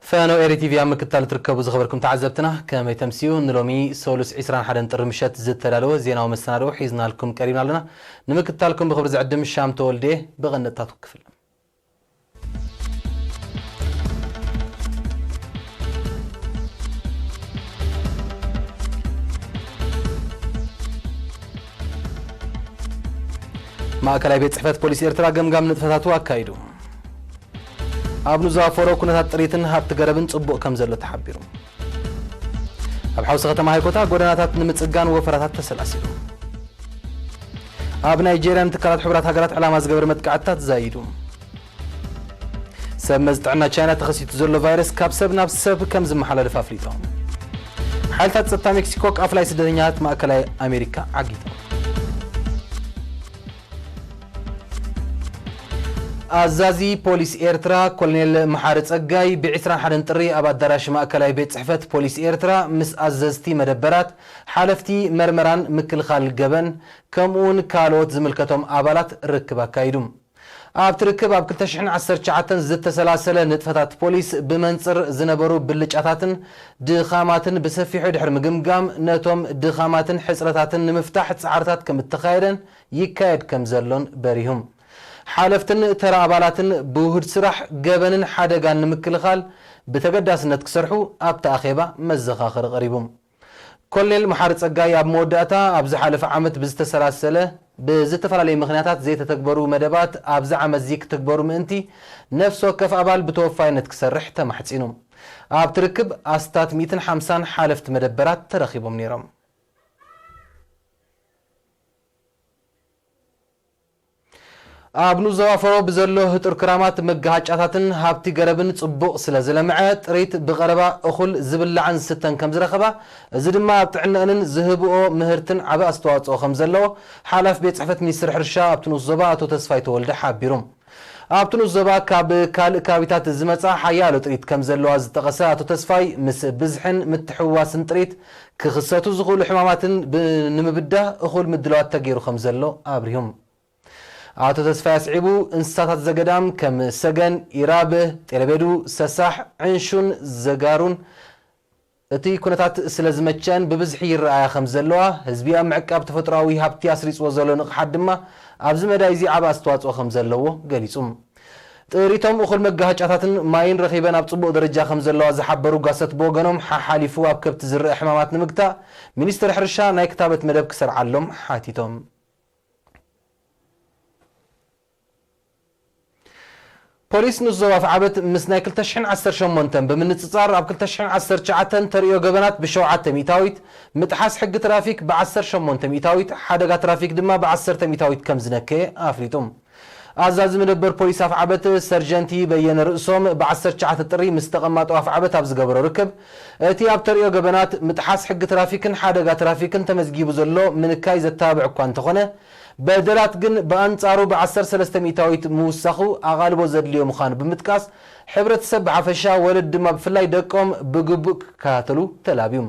ፈነው ኤሪ ቲቪ ኣብ ምክትታል ትርከቡ ዝኸበርኩም ተዓዘብትና፣ ከመይ ተምስዩ? ንሎሚ ሰሉስ ዕስራን ሓደን ጥሪ ምሸት ዝተዳለወ ዜናዊ መሰናድኦ ሒዝናልኩም ቀሪብና ኣለና። ንምክትታልኩም ብኽብሪ ዝዕድም ሻም ተወልዴ። ብቐንጣቱ ክፍል ማእከላይ ቤት ጽሕፈት ፖሊስ ኤርትራ ገምጋም ንጥፈታቱ ኣካይዱ። ኣብ ኑዛፎሮ ኩነታት ጥሪትን ሃብቲ ገረብን ጽቡቕ ከም ዘሎ ተሓቢሩ። ኣብ ሓውሲ ከተማ ሃይኮታ ጎደናታት ንምጽጋን ወፈራታት ተሰላሲሉ። ኣብ ናይጄርያ ንትካላት ሕቡራት ሃገራት ዕላማ ዝገበረ መጥቃዕትታት ዛይዱ። ሰብ መዚ ጥዕና ቻይና ተኸሲቱ ዘሎ ቫይረስ ካብ ሰብ ናብ ሰብ ከም ዝመሓላለፍ ኣፍሊጦም። ሓይልታት ጸጥታ ሜክሲኮ ቃፍላይ ስደተኛታት ማእከላይ ኣሜሪካ ዓጊቶም። ኣዛዚ ፖሊስ ኤርትራ ኮሎኔል መሓሪ ጸጋይ ብዕስራን ሓደን ጥሪ ኣብ ኣዳራሽ ማእከላይ ቤት ጽሕፈት ፖሊስ ኤርትራ ምስ ኣዘዝቲ መደበራት፣ ሓለፍቲ መርመራን ምክልኻል ገበን፣ ከምኡውን ካልኦት ዝምልከቶም ኣባላት ርክብ ኣካይዱ። ኣብቲ ርክብ ኣብ ክልተ ሽሕን ዓሰርተ ትሽዓተን ዝተሰላሰለ ንጥፈታት ፖሊስ ብመንጽር ዝነበሩ ብልጫታትን ድኻማትን ብሰፊሑ ድሕሪ ምግምጋም፣ ነቶም ድኻማትን ሕጽረታትን ንምፍታሕ ጻዕርታት ከም እተኻየደን ይካየድ ከም ዘሎን በሪሁ። ሓለፍትን ተራ ኣባላትን ብውሁድ ስራሕ ገበንን ሓደጋን ንምክልኻል ብተገዳስነት ክሰርሑ ኣብቲ ኣኼባ መዘኻኸሪ ቀሪቡ። ኮሎኔል መሓሪ ጸጋይ ኣብ መወዳእታ፣ ኣብ ዝሓለፈ ዓመት ብዝተሰላሰለ ብዝተፈላለየ ምኽንያታት ዘይተተግበሩ መደባት ኣብዚ ዓመት እዚ ክትግበሩ ምእንቲ ነፍሲ ወከፍ ኣባል ብተወፋይነት ክሰርሕ ተማሕጺኑ። ኣብቲ ርክብ ኣስታት ሚእትን ሓምሳን ሓለፍቲ መደበራት ተረኺቦም ነይሮም። ኣብ ኑዞባፎሮ ብዘሎ ህጡር ክራማት መጋሃጫታትን ሃብቲ ገረብን ጽቡቕ ስለ ዝለምዐ፣ ጥሪት ብቐረባ እኹል ዝብላዕን ዝስተን ከም ዝረኸባ፣ እዚ ድማ ኣብ ጥዕነአንን ዝህብኦ ምህርትን ዓቢ ኣስተዋጽኦ ከም ዘለዎ ሓላፊ ቤት ጽሕፈት ሚኒስትሪ ሕርሻ ኣብቲ ንኡስ ዞባ ኣቶ ተስፋይ ተወልደ ሓቢሩ። ኣብቲ ንኡስ ዞባ ካብ ካልእ ከባቢታት ዝመጻ ሓያሎ ጥሪት ከም ዘለዋ ዝጠቐሰ ኣቶ ተስፋይ፣ ምስ ብዝሕን ምትሕውዋስን ጥሪት ክኽሰቱ ዝኽእሉ ሕማማትን ብ-፣ ንምብዳህ እኹል ምድላዋት ተገይሩ ከም ዘሎ ኣብሪሁ። ኣቶ ተስፋይ ኣስዒቡ፣ እንስሳታት ዘገዳም ከም ሰገን፣ ኢራብ፣ ጤለቤዱ፣ ሰሳሕ፣ ዕንሹን ዘጋሩን እቲ ኩነታት ስለ ዝመቸን ብብዝሒ ይረኣያ ከም ዘለዋ፣ ህዝቢ ኣብ ምዕቃብ ተፈጥሮኣዊ ሃብቲ ኣስሪጽዎ ዘሎ ንቕሓት ድማ ኣብዚ መዳይ እዚ ዓቢ ኣስተዋጽኦ ከም ዘለዎ ገሊጹ። ጥሪቶም እኹል መጋሃጫታትን ማይን ረኺበን ኣብ ጽቡቕ ደረጃ ከም ዘለዋ ዝሓበሩ ጓሰት ብወገኖም፣ ሓሓሊፉ ኣብ ከብቲ ዝረአ ሕማማት ንምግታእ ሚኒስትሪ ሕርሻ ናይ ክታበት መደብ ክሰርዓሎም ሓቲቶም። ፖሊስ ንኡስ ዞባ ኣፍዓበት ምስ ናይ ክልተ ሽሕን ዓሰርተ ሸሞንተን ብምንጽጻር፣ ኣብ ክልተ ሽሕን ዓሰርተ ትሽዓተን ተርእዮ ገበናት ብሸውዓተ ሚእታዊት፣ ምጥሓስ ሕጊ ትራፊክ ብዓሰርተ ሸሞንተ ሚእታዊት፣ ሓደጋ ትራፊክ ድማ ብዓሰርተ ሚእታዊት ከም ዝነከየ ኣፍሊጡ። ኣዛዚ መደበር ፖሊስ ኣፍዓበት ሰርጀንቲ በየነ ርእሶም ብዓሰርተ ትሽዓተ ጥሪ ምስ ተቐማጦ ኣፍዓበት ኣብ ዝገበሮ ርክብ፣ እቲ ኣብ ተርእዮ ገበናት ምጥሓስ ሕጊ ትራፊክን ሓደጋ ትራፊክን ተመዝጊቡ ዘሎ ምንካይ ዘተባብዕ እኳ እንተኾነ፣ በደላት ግን ብኣንጻሩ ብዓሰርተ ሰለስተ ሚእታዊት ምውሳኹ ኣቓልቦ ዘድልዮ ምዃኑ ብምጥቃስ፣ ሕብረተሰብ ብሓፈሻ፣ ወለድ ድማ ብፍላይ ደቆም ብግቡእ ክከታተሉ ተላብዩ።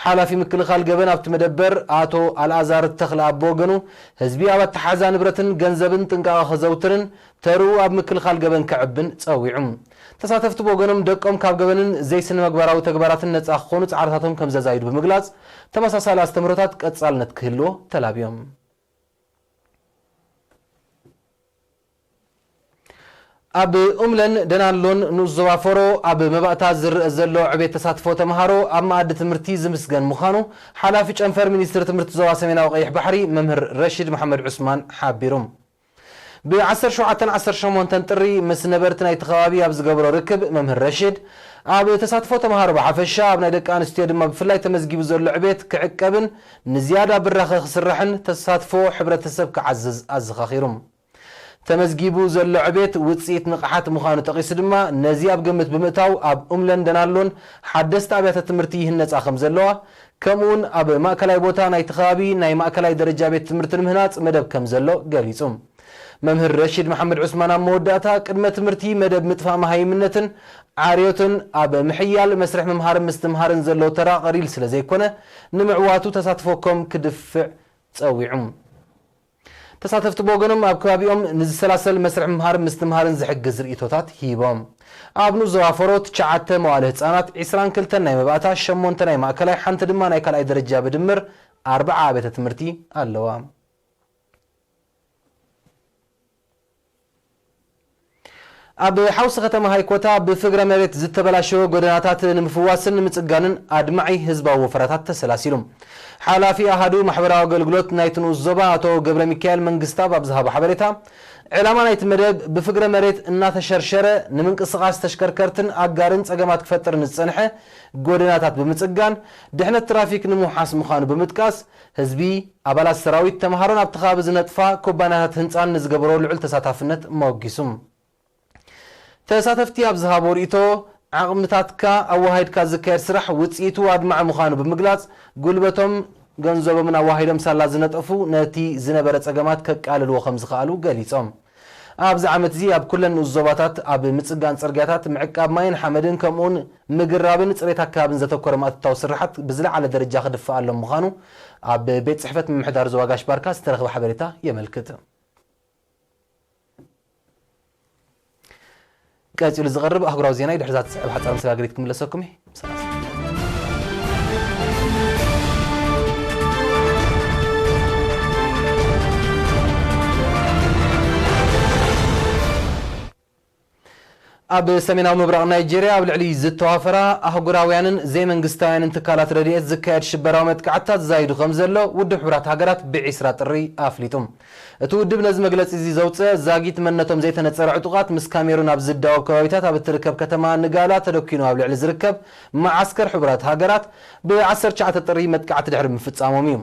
ሓላፊ ምክልኻል ገበን ኣብቲ መደበር ኣቶ ኣልኣዛር ተኽለኣብ ብወገኑ፣ ህዝቢ ኣብ ኣተሓዛ ንብረትን ገንዘብን ጥንቃቐ ከዘውትርን ተርኡ ኣብ ምክልኻል ገበን ከዕብን ጸዊዑ። ተሳተፍቲ ብወገኖም፣ ደቆም ካብ ገበንን ዘይስነ-ምግባራዊ ተግባራትን ነጻ ክኾኑ ጻዕርታቶም ከም ዘዛይዱ ብምግላጽ፣ ተመሳሳሊ ኣስተምህሮታት ቀጻልነት ክህልዎ ተላብዮም። ኣብ ኡምለን ደናሎን ንኡስ ዞባ ፎሮ ኣብ መባእታ ዝረአ ዘሎ ዕቤት ተሳትፎ ተምሃሮ ኣብ መኣዲ ትምህርቲ ዝምስገን ምዃኑ ሓላፊ ጨንፈር ሚኒስትሪ ትምህርቲ ዞባ ሰሜናዊ ቀይሕ ባሕሪ መምህር ረሺድ መሓመድ ዑስማን ሓቢሩ። ብ ዓሰርተ ሸውዓተን ዓሰርተ ሸሞንተን ጥሪ ምስ ነበርቲ ናይቲ ከባቢ ኣብ ዝገበሮ ርክብ መምህር ረሺድ፣ ኣብ ተሳትፎ ተምሃሮ ብሓፈሻ፣ ኣብ ናይ ደቂ ኣንስትዮ ድማ ብፍላይ ተመዝጊቡ ዘሎ ዕቤት ክዕቀብን ንዝያዳ ብራኸ ክስራሕን ተሳትፎ ሕብረተሰብ ክዓዝዝ ኣዘኻኺሩ። ተመዝጊቡ ዘሎ ዕቤት ውጽኢት ንቕሓት ምዃኑ ጠቒሱ ድማ፣ ነዚ ኣብ ግምት ብምእታው ኣብ ኡምለን ደናሎን ሓደስቲ ኣብያተ ትምህርቲ ይህነጻ ከም ዘለዋ፣ ከምኡውን ኣብ ማእከላይ ቦታ ናይቲ ከባቢ ናይ ማእከላይ ደረጃ ቤት ትምህርቲ ንምህናጽ መደብ ከም ዘሎ ገሊጹ። መምህር ረሺድ መሓመድ ዑስማን ኣብ መወዳእታ፣ ቅድመ ትምህርቲ መደብ ምጥፋእ መሃይምነትን ዓርዮትን ኣብ ምሕያል መስርሕ ምምሃርን ምስትምሃርን ዘለዎ ተራ ቀሊል ስለ ዘይኮነ፣ ንምዕዋቱ ተሳትፎኩም ክድፍዕ ጸዊዑ። ተሳተፍቲ ብወገኖም፣ ኣብ ከባቢኦም ንዝሰላሰል መስርሕ ምምሃርን ምስትምሃርን ዝሕግዝ ርእይቶታት ሂቦም። ኣብ ንኡስ ዞባ ፈሮ ትሽዓተ መዋእለ ህጻናት፣ ዒስራን ክልተን ናይ መባእታ፣ ሸሞንተ ናይ ማእከላይ፣ ሓንቲ ድማ ናይ ካልኣይ ደረጃ ብድምር ኣርብዓ ኣብያተ ትምህርቲ ኣለዋ። ኣብ ሓውሲ ከተማ ሃይኮታ ብፍግረ መሬት ዝተበላሸወ ጎደናታት ንምፍዋስን ንምጽጋንን ኣድማዒ ህዝባዊ ወፈራታት ተሰላሲሉ። ሓላፊ ኣሃዱ ማሕበራዊ ኣገልግሎት ናይቲ ንኡስ ዞባ ኣቶ ገብረ ሚካኤል መንግስታብ ኣብ ዝሃቦ ሓበሬታ፣ ዕላማ ናይቲ መደብ ብፍግረ መሬት እናተሸርሸረ ንምንቅስቓስ ተሽከርከርትን ኣጋርን ጸገማት ክፈጥር ንዝጸንሐ ጎደናታት ብምጽጋን ድሕነት ትራፊክ ንምውሓስ ምዃኑ ብምጥቃስ፣ ህዝቢ፣ ኣባላት ሰራዊት፣ ተምሃሮን ኣብቲ ከባቢ ዝነጥፋ ኩባንያታት ህንጻን ንዝገበሮ ልዑል ተሳታፍነት ሞጊሱ። ተሳተፍቲ ኣብ ዝሃቦ ርእይቶ፣ ዓቕምታትካ ኣወሃሂድካ ዝካየድ ስራሕ ውጽኢቱ ኣድማዒ ምዃኑ ብምግላጽ፣ ጉልበቶም፣ ገንዘቦምን ኣወሃሂዶም ሳላ ዝነጠፉ ነቲ ዝነበረ ጸገማት ከቃልልዎ ከም ዝኸኣሉ ገሊጾም። ኣብዚ ዓመት እዚ ኣብ ኩለን ንኡስ ዞባታት ኣብ ምጽጋን ጽርግያታት፣ ምዕቃብ ማይን ሓመድን ከምኡውን ምግራብን ጽሬት ኣከባብን ዘተኮረ ማእቶታዊ ስርሓት ብዝለዓለ ደረጃ ክድፋኣሎም ምዃኑ ኣብ ቤት ጽሕፈት ምምሕዳር ዞባ ጋሽ ባርካ ዝተረኽበ ሓበሬታ የመልክት። ቀጺሉ ዝቐርብ ኣህጉራዊ ዜና እዩ። ድሕሪ እዛ ትስዕብ ሓጻር መሰጋገሪት ክምለሰኩም እየ። ሰላም። ኣብ ሰሜናዊ ምብራቕ ናይጄርያ ኣብ ልዕሊ ዝተዋፈራ ኣህጉራውያንን ዘይመንግስታውያንን ትካላት ረድኤት ዝካየድ ሽበራዊ መጥቃዕትታት ዝዛይዱ ከም ዘሎ ውድብ ሕቡራት ሃገራት ብዒስራ ጥሪ ኣፍሊጡ። እቲ ውድብ ነዚ መግለጺ እዚ ዘውጽአ ዛጊት መንነቶም ዘይተነጸረ ዕጡቓት ምስ ካሜሩን ኣብ ዝዳወብ ከባቢታት ኣብ እትርከብ ከተማ ንጋላ ተደኲኑ ኣብ ልዕሊ ዝርከብ መዓስከር ሕቡራት ሃገራት ብ ዓሰርተ ትሽዓተ ጥሪ መጥቃዕቲ ድሕሪ ምፍጻሞም እዩ።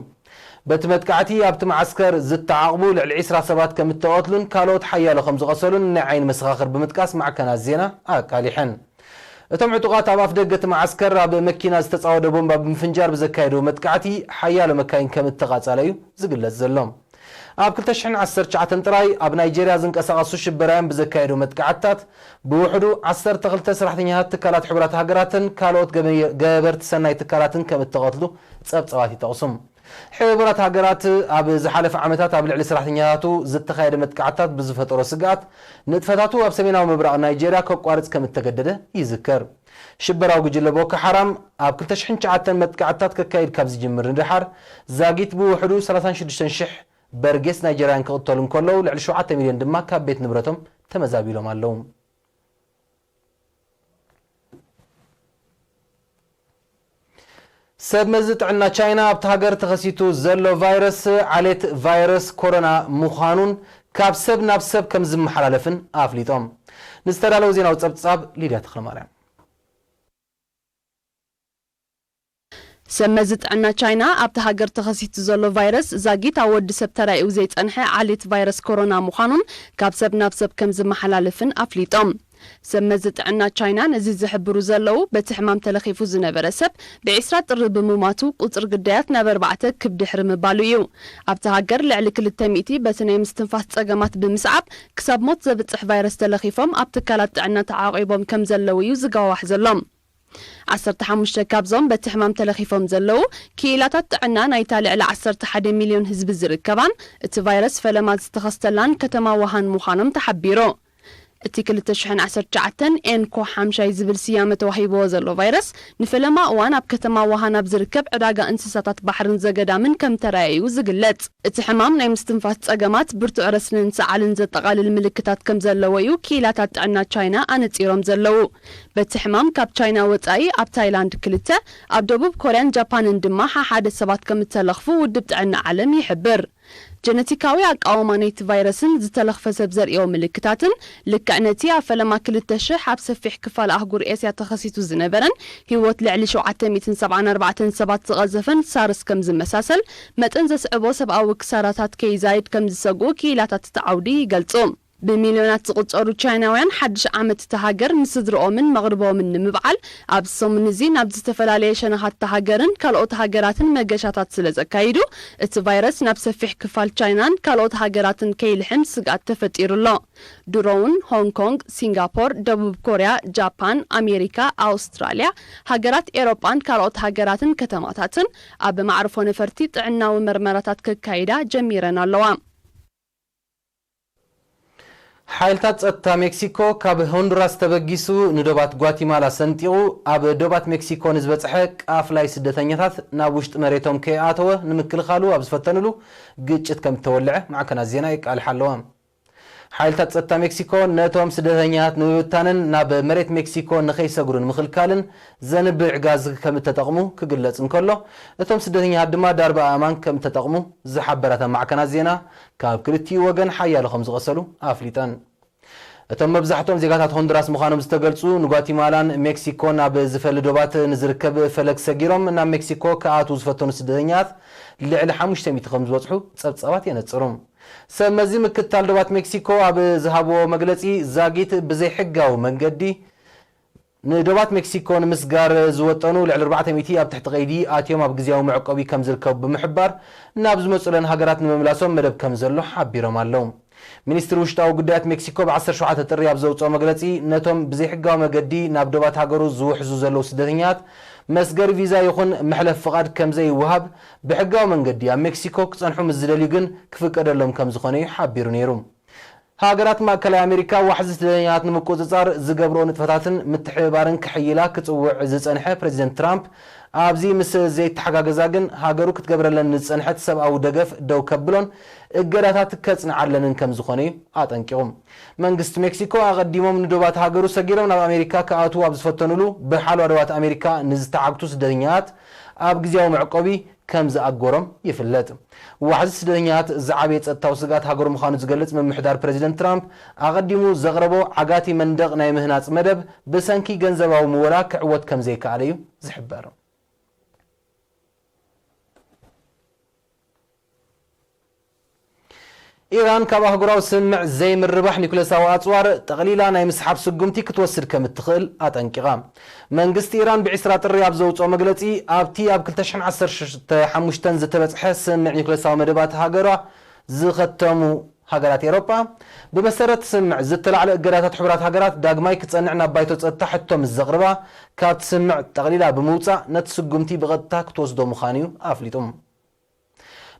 በቲ መጥቃዕቲ ኣብቲ መዓስከር ዝተዓቕቡ ልዕሊ ዒስራ ሰባት ከም እተቐትሉን ካልኦት ሓያሎ ከም ዝቐሰሉን ናይ ዓይኒ መሰኻኽር ብምጥቃስ ማዕከናት ዜና ኣቃሊሐን። እቶም ዕጡቓት ኣብ ኣፍደገ እቲ መዓስከር ኣብ መኪና ዝተጻወደ ቦምባ ብምፍንጃር ብዘካየድዎ መጥቃዕቲ ሓያሎ መካይን ከም እተቓጸላ እዩ ዝግለጽ ዘሎ። ኣብ ክልተ ሽሕን ዓሰርተ ትሽዓተን ጥራይ ኣብ ናይጄርያ ዝንቀሳቐሱ ሽበራውያን ብዘካየድዎ መጥቃዕትታት ብውሕዱ ዓሰርተ ክልተ ሰራሕተኛታት ትካላት ሕቡራት ሃገራትን ካልኦት ገበ-፣ ገበርቲ ሰናይ ትካላትን ከም እተቐትሉ ጸብጻባት ይጠቕሱ። ሕቡራት ሃገራት ኣብ ዝሓለፈ ዓመታት ኣብ ልዕሊ ሰራሕተኛታቱ ዝተኻየደ መጥቃዕትታት ብዝፈጠሮ ስግኣት፣ ንጥፈታቱ ኣብ ሰሜናዊ ምብራቕ ናይጄርያ ከቋርጽ ከም እተገደደ ይዝከር። ሽበራዊ ጉጅለ ቦኮ ሓራም ኣብ ክልተ ሽሕን ትሽዓተን መጥቃዕትታት ከካይድ ካብ ዝጅምር ንደሓር፣ ዛጊት ብውሕዱ ሰላሳን ሽዱሽተን ሽሕ በርጌስ ናይጄርያን ክቕተሉ እንከለዉ፣ ልዕሊ ሸውዓተ ሚልዮን ድማ ካብ ቤት ንብረቶም ተመዛቢሎም ኣለዉ። ሰብ መዚ ጥዕና ቻይና ኣብቲ ሃገር ተኸሲቱ ዘሎ ቫይረስ ዓሌት ቫይረስ ኮሮና ምዃኑን ካብ ሰብ ናብ ሰብ ከም ዝመሓላለፍን ኣፍሊጦም። ንዝተዳለወ ዜናዊ ጸብጻብ ሊድያ ተኽለማርያም። ሰብ መዚ ጥዕና ቻይና ኣብቲ ሃገር ተኸሲቱ ዘሎ ቫይረስ ዛጊት ኣብ ወዲ ሰብ ተራእዩ ዘይጸንሐ ዓሌት ቫይረስ ኮሮና ምዃኑን ካብ ሰብ ናብ ሰብ ከም ዝመሓላለፍን ኣፍሊጦም። ሰብ መዚ ጥዕና ቻይና ነዚ ዝሕብሩ ዘለዉ፣ በቲ ሕማም ተለኺፉ ዝነበረ ሰብ ብዒስራ ጥሪ ብምማቱ፣ ቁጽሪ ግዳያት ናብ ኣርባዕተ ክብ ድሕሪ ምባሉ እዩ። ኣብቲ ሃገር ልዕሊ ክልተ ሚእቲ በቲ ናይ ምስትንፋስ ጸገማት ብምስዓብ ክሳብ ሞት ዘብጽሕ ቫይረስ ተለኺፎም ኣብ ትካላት ጥዕና ተዓቒቦም ከም ዘለዉ እዩ ዝገዋዋሕ ዘሎ። ዓሰርተ ሓሙሽተ ካብዞም በቲ ሕማም ተለኺፎም ዘለዉ ክኢላታት ጥዕና ናይታ ልዕሊ ዓሰርተ ሓደ ሚልዮን ህዝቢ ዝርከባን እቲ ቫይረስ ፈለማ ዝተኸስተላን ከተማ ውሃን ምዃኖም ተሓቢሩ። እቲ ክልተ ሽሕን ዓሰርተ ትሽዓተን ኤንኮ ሓምሻይ ዝብል ስያመ ተዋሂብዎ ዘሎ ቫይረስ ንፈለማ እዋን ኣብ ከተማ ውሃን ኣብ ዝርከብ ዕዳጋ እንስሳታት ባሕርን ዘገዳምን ከም ተራእዩ ዝግለጽ። እቲ ሕማም ናይ ምስትንፋስ ጸገማት፣ ብርቱዕ ረስንን ሰዓልን ዘጠቓልል ምልክታት ከም ዘለዎ እዩ ክኢላታት ጥዕና ቻይና ኣነጺሮም ዘለዉ። በቲ ሕማም ካብ ቻይና ወጻኢ ኣብ ታይላንድ ክልተ፣ ኣብ ደቡብ ኮርያን ጃፓንን ድማ ሓሓደ ሰባት ከም እተለኽፉ ውድብ ጥዕና ዓለም ይሕብር። ጀነቲካዊ ኣቃውማ ናይቲ ቫይረስን ዝተለኽፈ ሰብ ዘርእዮ ምልክታትን፣ ልክዕ ነቲ ኣብ ፈለማ ክልተ ሽሕ ኣብ ሰፊሕ ክፋል ኣህጉር ኤስያ ተኸሲቱ ዝነበረን ህይወት ልዕሊ ሸውዓተ ሚእትን ሰብዓን ኣርባዕተን ሰባት ዝቐዘፈን ሳርስ ከም ዝመሳሰል፣ መጠን ዘስዕቦ ሰብኣዊ ክሳራታት ከይዛይድ ከም ዝሰግኡ ክኢላታት እቲ ዓውዲ ይገልጹ። ብሚልዮናት ዝቑጸሩ ቻይናውያን ሓድሽ ዓመት እታ ሃገር ምስ ስድርኦምን መቕርቦምን ንምብዓል ኣብዚ ሰሙን እዚ ናብ ዝተፈላለየ ሸነኻት እታ ሃገርን ካልኦት ሃገራትን መገሻታት ስለ ዘካይዱ፣ እቲ ቫይረስ ናብ ሰፊሕ ክፋል ቻይናን ካልኦት ሃገራትን ከይልሕም ስግኣት ተፈጢሩ ኣሎ። ድሮውን ሆንግ ኮንግ፣ ሲንጋፖር፣ ደቡብ ኮርያ፣ ጃፓን፣ ኣሜሪካ፣ ኣውስትራልያ፣ ሃገራት ኤሮጳን ካልኦት ሃገራትን ከተማታትን ኣብ መዕርፎ ነፈርቲ ጥዕናዊ መርመራታት ከካይዳ ጀሚረን ኣለዋ። ሓይልታት ጸጥታ ሜክሲኮ ካብ ሆንዱራስ ተበጊሱ ንዶባት ጓቲማላ ሰንጢቑ ኣብ ዶባት ሜክሲኮ ንዝበጽሐ ቃፍላይ ስደተኛታት ናብ ውሽጢ መሬቶም ከይኣተወ ንምክልኻሉ ኣብ ዝፈተንሉ ግጭት ከም እተወልዐ ማዕከናት ዜና የቃልሓ ኣለዋ። ሓይልታት ጸጥታ ሜክሲኮ ነቶም ስደተኛታት ንምብታንን ናብ መሬት ሜክሲኮ ንኸይሰግሩ ንምኽልካልን ዘንብዕ ጋዝ ከም እተጠቕሙ ክግለጽ እንከሎ፣ እቶም ስደተኛታት ድማ ዳርባ ኣእማን ከም እተጠቕሙ ዝሓበራታ ማዕከናት ዜና፣ ካብ ክልቲኡ ወገን ሓያሎ ከም ዝቐሰሉ ኣፍሊጠን። እቶም መብዛሕትኦም ዜጋታት ሆንዱራስ ምዃኖም ዝተገልጹ፣ ንጓቲማላን ሜክሲኮን ኣብ ዝፈሊ ዶባት ንዝርከብ ፈለግ ሰጊሮም ናብ ሜክሲኮ ክኣትዉ ዝፈተኑ ስደተኛታት ልዕሊ ሓሙሽተ ሚእቲ ከም ዝበጽሑ ጸብጻባት የነጽሩ። ሰብ መዚ ምክትታል ዶባት ሜክሲኮ ኣብ ዝሃብዎ መግለጺ፣ ዛጊት ብዘይሕጋዊ መንገዲ ንዶባት ሜክሲኮ ንምስጋር ዝወጠኑ ልዕሊ ኣርባዕተ ሚእቲ ኣብ ትሕቲ ቀይዲ ኣትዮም ኣብ ግዝያዊ መዕቆቢ ከም ዝርከቡ ብምሕባር፣ ናብ ዝመጹለን ሃገራት ንምምላሶም መደብ ከም ዘሎ ሓቢሮም ኣለዉ። ሚኒስትሪ ውሽጣዊ ጉዳያት ሜክሲኮ ብ ዓሰርተ ሸውዓተ ጥሪ ኣብ ዘውጽኦ መግለጺ፣ ነቶም ብዘይሕጋዊ መገዲ ናብ ዶባት ሃገሩ ዝውሕዙ ዘለዉ ስደተኛታት መስገሪ ቪዛ ይኹን መሕለፊ ፍቓድ ከም ዘይወሃብ፣ ብሕጋዊ መንገዲ ኣብ ሜክሲኮ ክጸንሑ ምስ ዝደልዩ ግን ክፍቀደሎም ከም ዝኾነ እዩ ሓቢሩ ነይሩ። ሃገራት ማእከላይ ኣሜሪካ ዋሕዚ ስደተኛታት ንምቁጽጻር ዝገብርኦ ንጥፈታትን ምትሕብባርን ክሕይላ ክጽውዕ ዝጸንሐ ፕረዚደንት ትራምፕ፣ ኣብዚ ምስ ዘይተሓጋገዛ ግን ሃገሩ ክትገብረለን ንዝጸንሐት ሰብኣዊ ደገፍ ደው ከብሎን እገዳታት ከጽንዓለንን ከም ዝኾነ እዩ ኣጠንቂቑ። መንግስቲ ሜክሲኮ ኣቐዲሞም ንዶባት ሃገሩ ሰጊሮም ናብ ኣሜሪካ ክኣትዉ ኣብ ዝፈተኑሉ፣ ብሓልዋ ዶባት ኣሜሪካ ንዝተዓግቱ ስደተኛታት ኣብ ግዝያዊ መዕቆቢ ከም ዝኣጎሮም ይፍለጥ። ዋሕዚ ስደተኛታት ዝዓበየ ጸጥታዊ ስግኣት ሃገሩ ምዃኑ ዝገልጽ ምምሕዳር ፕረዚደንት ትራምፕ፣ ኣቐዲሙ ዘቕረቦ ዓጋቲ መንደቕ ናይ ምህናጽ መደብ ብሰንኪ ገንዘባዊ ምወላ ክዕወት ከም ዘይከኣለ እዩ ዝሕበር። ኢራን ካብ ኣህጉራዊ ስምምዕ ዘይምርባሕ ኒኩለሳዊ ኣጽዋር ጠቕሊላ ናይ ምስሓብ ስጉምቲ ክትወስድ ከም እትኽእል ኣጠንቂቓ። መንግስቲ ኢራን ብዒስራ ጥሪ ኣብ ዘውጽኦ መግለጺ፣ ኣብቲ ኣብ ክልተ ሽሕን ዓሰርተ ሓሙሽተን ዝተበጽሐ ስምምዕ ኒኩለሳዊ መደባት ሃገራ ዝኸተሙ ሃገራት ኤውሮጳ፣ ብመሰረት ስምምዕ ዝተላዕለ እገዳታት ሕቡራት ሃገራት ዳግማይ ክጸንዕ ናብ ባይቶ ጸጥታ ሕቶ ምስ ዘቕርባ፣ ካብቲ ስምምዕ ጠቕሊላ ብምውጻእ ነቲ ስጉምቲ ብቐጥታ ክትወስዶ ምዃኑ እዩ ኣፍሊጡ።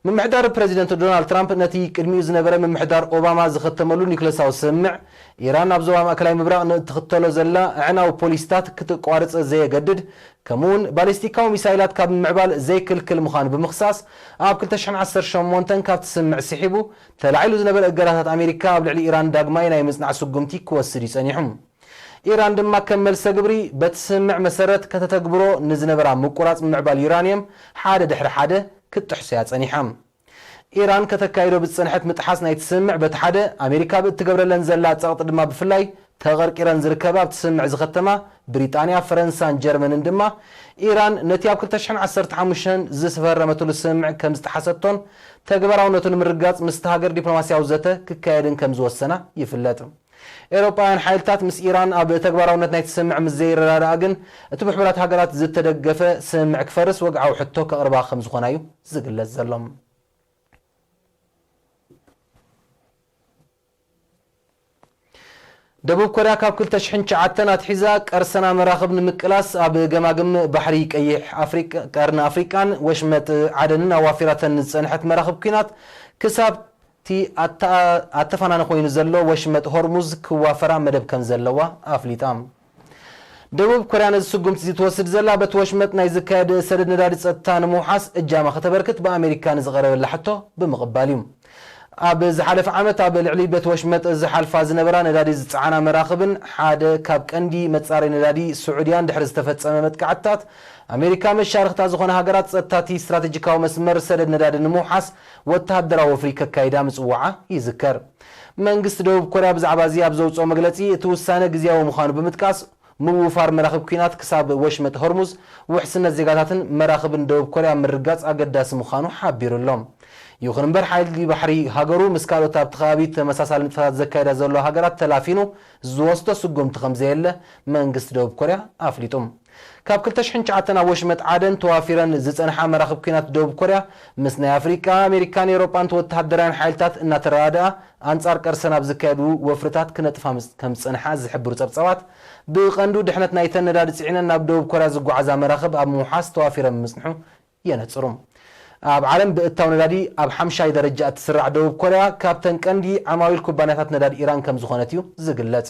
ምምሕዳር ፕረዚደንት ዶናልድ ትራምፕ ነቲ ቅድሚኡ ዝነበረ ምምሕዳር ኦባማ ዝኸተመሉ ኒኩለሳዊ ስምምዕ፣ ኢራን ኣብ ዞባ ማእከላይ ምብራቕ ንእትኽተሎ ዘላ ኣዕናዊ ፖሊሲታት ክትቋርጽ ዘየገድድ፣ ከምኡውን ባሊስቲካዊ ሚሳይላት ካብ ምምዕባል ዘይክልክል ምዃኑ ብምኽሳስ፣ ኣብ ክልተ ሽሕን ዓሰርተ ሸሞንተን ካብቲ ስምምዕ ስሒቡ፣ ተላዒሉ ዝነበረ እገዳታት ኣሜሪካ ኣብ ልዕሊ ኢራን ዳግማይ ናይ ምጽናዕ ስጉምቲ ክወስድ እዩ ጸኒሑ። ኢራን ድማ ከም መልሰ ግብሪ፣ በቲ ስምምዕ መሰረት ከተተግብሮ ንዝነበራ ምቁራጽ ምምዕባል ዩራንየም ሓደ ድሕሪ ሓደ ክትጥሕሶ እያ ጸኒሓ። ኢራን ከተካይዶ ብዝጸንሐት ምጥሓስ ናይቲ ስምምዕ፣ በቲ ሓደ፣ ኣሜሪካ ብእትገብረለን ዘላ ጸቕጢ ድማ ብፍላይ ተቐርቂረን ዝርከባ ኣብቲ ስምምዕ ዝኸተማ ብሪጣንያ፣ ፈረንሳን ጀርመንን ድማ፣ ኢራን ነቲ ኣብ ክልተ ሽሕን ዓሰርተ ሓሙሽተን ዝፈረመትሉ ስምምዕ ከም ዝጠሓሰቶን ተግባራውነቱ ንምርጋጽ ምስቲ ሃገር ዲፕሎማስያዊ ዘተ ክካየድን ከም ዝወሰና ይፍለጥ። ኤውሮጳውያን ሓይልታት ምስ ኢራን ኣብ ተግባራውነት ናይቲ ስምምዕ ምስ ዘይረዳድኣ ግን፣ እቲ ብሕቡራት ሃገራት ዝተደገፈ ስምምዕ ክፈርስ ወግዓዊ ሕቶ ከቕርባ ከም ዝኾና እዩ ዝግለጽ ዘሎ። ደቡብ ኮርያ ካብ ክልተ ሽሕን ትሽዓተን ኣትሒዛ ቀርሰና መራኽብ ንምቅላስ ኣብ ገማግም ባሕሪ ቀይሕ ኣፍሪቃ፣ ቀርኒ ኣፍሪቃን ወሽመጥ ዓደንን ኣዋፊራተን ዝጸንሐት መራኽብ ኲናት፣ ክሳብ እቲ ኣተ-፣ ኣተፋናኒ ኮይኑ ዘሎ ወሽመጥ ሆርሙዝ ክዋፈራ መደብ ከም ዘለዋ ኣፍሊጣ። ደቡብ ኮርያ ነዚ ስጉምቲ እዚ ትወስድ ዘላ፣ በቲ ወሽመጥ ናይ ዝካየድ ሰደድ ነዳዲ ጸጥታ ንምውሓስ እጃማ ከተበርክት ብኣሜሪካ ንዝቐረበላ ሕቶ ብምቕባል እዩ። ኣብ ዝሓለፈ ዓመት ኣብ ልዕሊ በቲ ወሽመጥ ዝሓልፋ ዝነበራ ነዳዲ ዝጸዓና መራኽብን ሓደ ካብ ቀንዲ መጻረይ ነዳዲ ስዑድያን ድሕሪ ዝተፈጸመ መጥቃዕትታት፣ ኣሜሪካ መሻርኽታ ዝኾነ ሃገራት ጸጥታ እቲ ስትራቴጂካዊ መስመር ሰደድ ነዳዲ ንምውሓስ ወተሃደራዊ ወፍሪ ከካይዳ ምጽዋዓ ይዝከር። መንግስቲ ደቡብ ኮርያ ብዛዕባ እዚ ኣብ ዘውጽኦ መግለጺ፣ እቲ ውሳነ ግዝያዊ ምዃኑ ብምጥቃስ፣ ምውፋር መራኽብ ኲናት ክሳብ ወሽመጥ ሆርሙዝ ውሕስነት ዜጋታትን መራኽብን ደቡብ ኮርያ ምርጋጽ ኣገዳሲ ምዃኑ ሓቢሩ ኣሎ። ይኹን እምበር፣ ሓይሊ ባሕሪ ሃገሩ ምስ ካልኦት ኣብቲ ከባቢ ተመሳሳሊ ንጥፈታት ዘካይዳ ዘለዋ ሃገራት ተላፊኑ ዝወስዶ ስጉምቲ ከም ዘየለ መንግስቲ ደቡብ ኮርያ ኣፍሊጡ። ካብ ክልተ ሽሕን ትሽዓተን ኣብ ወሽመጥ ዓደን ተዋፊረን ዝጸንሓ መራኽብ ኲናት ደቡብ ኮርያ፣ ምስ ናይ ኣፍሪቃ፣ ኣሜሪካን ኤውሮጳን ወተሃደራውያን ሓይልታት እናተረዳድኣ፣ ኣንጻር ቀርሰን ኣብ ዝካየዱ ወፍርታት ክነጥፋ ምስ-፣ ከም ዝጸንሓ ዝሕብሩ ጸብጻባት፣ ብቐንዱ ድሕነት ናይተን ነዳዲ ጽዒነን ናብ ደቡብ ኮርያ ዝጓዓዛ መራኽብ ኣብ ምውሓስ ተዋፊረን ምጽንሑ የነጽሩ። ኣብ ዓለም ብእታው ነዳዲ ኣብ ሓምሻይ ደረጃ እትስራዕ ደቡብ ኮርያ፣ ካብተን ቀንዲ ዓማዊል ኩባንያታት ነዳዲ ኢራን ከም ዝኾነት እዩ ዝግለጽ።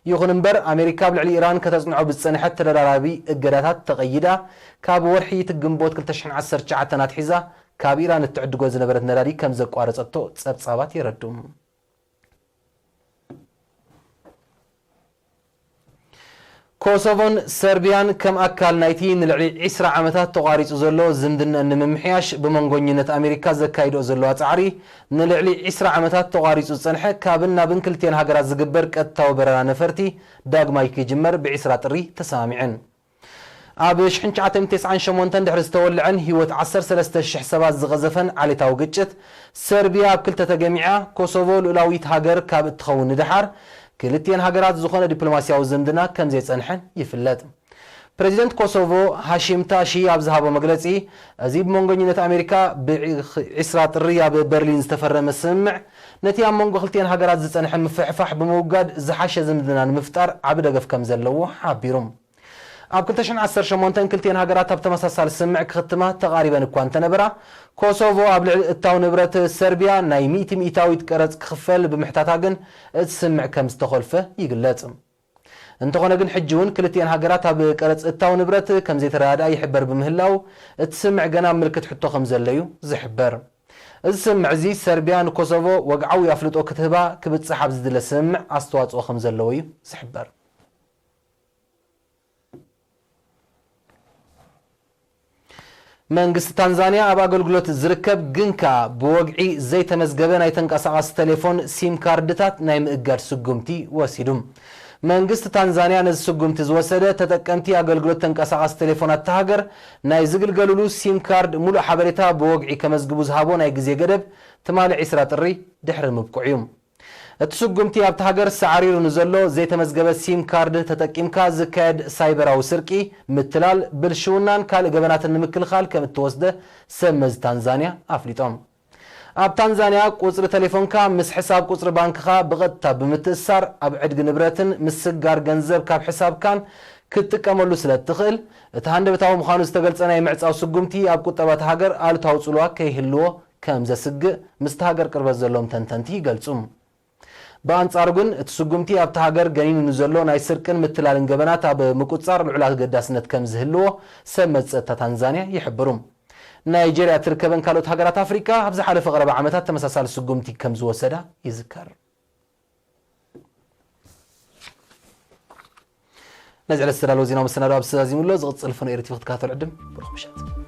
ይኹን እምበር፣ ኣሜሪካ ኣብ ልዕሊ ኢራን ከተጽንዖ ብዝጸንሐት ተደራራቢ እገዳታት ተቐይዳ፣ ካብ ወርሒ ግንቦት ክልተ ሽሕን ዓሰርተ ትሽዓተን ኣትሒዛ ካብ ኢራን እትዕድጎ ዝነበረት ነዳዲ ከም ዘቋረጸቶ ጸብጻባት የረድኡ። ኮሶቮን ሰርቢያን ከም ኣካል ናይቲ ንልዕሊ ዒስራ ዓመታት ተቋሪጹ ዘሎ ዝምድና ንምምሕያሽ ብመንጎኝነት ኣሜሪካ ዘካይድኦ ዘለዋ ጻዕሪ፣ ንልዕሊ ዒስራ ዓመታት ተቋሪጹ ዝጸንሐ ካብን ናብን ክልቲኤን ሃገራት ዝግበር ቀጥታዊ በረራ ነፈርቲ ዳግማይ ክጅመር ብዒስራ ጥሪ ተሰማሚዐን። ኣብ ሽሕን ትሽዓተ ሚእትን ተስዓን ሸሞንተን ድሕሪ ዝተወልዐን ህይወት ዓሰርተ ሰለስተ ሽሕ ሰባት ዝቐዘፈን ዓሌታዊ ግጭት፣ ሰርቢያ ኣብ ክልተ ተገሚዓ፣ ኮሶቮ ልኡላዊት ሃገር ካብ እትኸውን ንደሓር፣ ክልቲኤን ሃገራት ዝኾነ ዲፕሎማስያዊ ዝምድና ከም ዘይጸንሐን ይፍለጥ። ፕሬዚደንት ኮሶቮ ሃሺም ታሺ ኣብ ዝሃቦ መግለጺ፣ እዚ ብመንጎኝነት ኣሜሪካ ብዒስራ ጥሪ ኣብ በርሊን ዝተፈረመ ስምምዕ፣ ነቲ ኣብ መንጎ ክልቲኤን ሃገራት ዝጸንሐ ምፍሕፋሕ ብምውጋድ ዝሓሸ ዝምድና ንምፍጣር ዓቢ ደገፍ ከም ዘለዎ ሓቢሩ። ኣብ ክልተ ሽሕን ዓሰርተ ሸሞንተን ክልቲኤን ሃገራት ኣብ ተመሳሳሊ ስምምዕ ክኽትማ ተቓሪበን እኳ እንተነበራ፣ ኮሶቮ ኣብ ልዕሊ እታው ንብረት ሰርቢያ ናይ ሚእቲ ሚእታዊት ቀረጽ ክኽፈል ብምሕታታ ግን እቲ ስምምዕ ከም ዝተኾልፈ ይግለጽ። እንተኾነ ግን ሕጂ እውን ክልቲኤን ሃገራት ኣብ ቀረጽ እታው ንብረት ከም ዘይተረዳድኣ ይሕበር ብምህላው፣ እቲ ስምምዕ ገና ኣብ ምልክት ሕቶ ከም ዘሎ እዩ ዝሕበር። እዚ ስምምዕ እዚ ሰርቢያ ንኮሶቮ ወግዓዊ ኣፍልጦ ክትህባ ክብጽሕ ኣብ ዝድለ ስምምዕ ኣስተዋጽኦ ከም ዘለዎ እዩ ዝሕበር። መንግስቲ ታንዛንያ ኣብ ኣገልግሎት ዝርከብ ግን ከኣ ብወግዒ ዘይተመዝገበ ናይ ተንቀሳቓሲ ቴሌፎን ሲም ካርድታት ናይ ምእጋድ ስጉምቲ ወሲዱ። መንግስቲ ታንዛንያ ነዚ ስጉምቲ ዝወሰደ፣ ተጠቀምቲ ኣገልግሎት ተንቀሳቓሲ ቴሌፎን ኣታ ሃገር ናይ ዝግልገሉሉ ሲም ካርድ ሙሉእ ሓበሬታ ብወግዒ ከመዝግቡ ዝሃቦ ናይ ግዜ ገደብ ትማሊ ዒስራ ጥሪ ድሕሪ ምብቅዑ እዩ። እቲ ስጉምቲ ኣብቲ ሃገር ሳዕሪሩ ንዘሎ ዘይተመዝገበ ሲም ካርድ ተጠቂምካ ዝካየድ ሳይበራዊ ስርቂ፣ ምትላል፣ ብልሽውናን ካልእ ገበናትን ንምክልኻል ከም እተወስደ ሰብ መዚ ታንዛንያ ኣፍሊጦም። ኣብ ታንዛንያ ቁጽሪ ተሌፎንካ ምስ ሕሳብ ቁጽሪ ባንክኻ ብቐጥታ ብምትእሳር ኣብ ዕድጊ ንብረትን ምስጋር ገንዘብ ካብ ሕሳብካን ክትጥቀመሉ ስለ እትኽእል፣ እቲ ሃንደበታዊ ምዃኑ ዝተገልጸ ናይ ምዕጻው ስጉምቲ ኣብ ቁጠባ እታ ሃገር ኣሉታዊ ጽልዋ ከይህልዎ ከም ዘስግእ ምስቲ ሃገር ቅርበት ዘለዎም ተንተንቲ ይገልጹ። ብኣንጻሩ ግን፣ እቲ ስጉምቲ ኣብታ ሃገር ገኒኑ ንዘሎ ናይ ስርቅን ምትላልን ገበናት ኣብ ምቁጽጻር ልዑል ኣገዳስነት ከም ዝህልዎ ሰብ መዚ ጸጥታ ታንዛንያ ይሕብሩ። ናይጄርያ እትርከበን ካልኦት ሃገራት ኣፍሪቃ ኣብ ዝሓለፈ ቀረባ ዓመታት ተመሳሳሊ ስጉምቲ ከም ዝወሰዳ ይዝከር። ነዚ ዕለት ዝተዳለወ ዜናዊ መሰናዶ ኣብዚ ተዛዚሙ ኣሎ። ዝቕጽል ፍኖ ኤሪ ቲቪ ክትከታተሉ ዕድም። ብሩኽ ምሸት።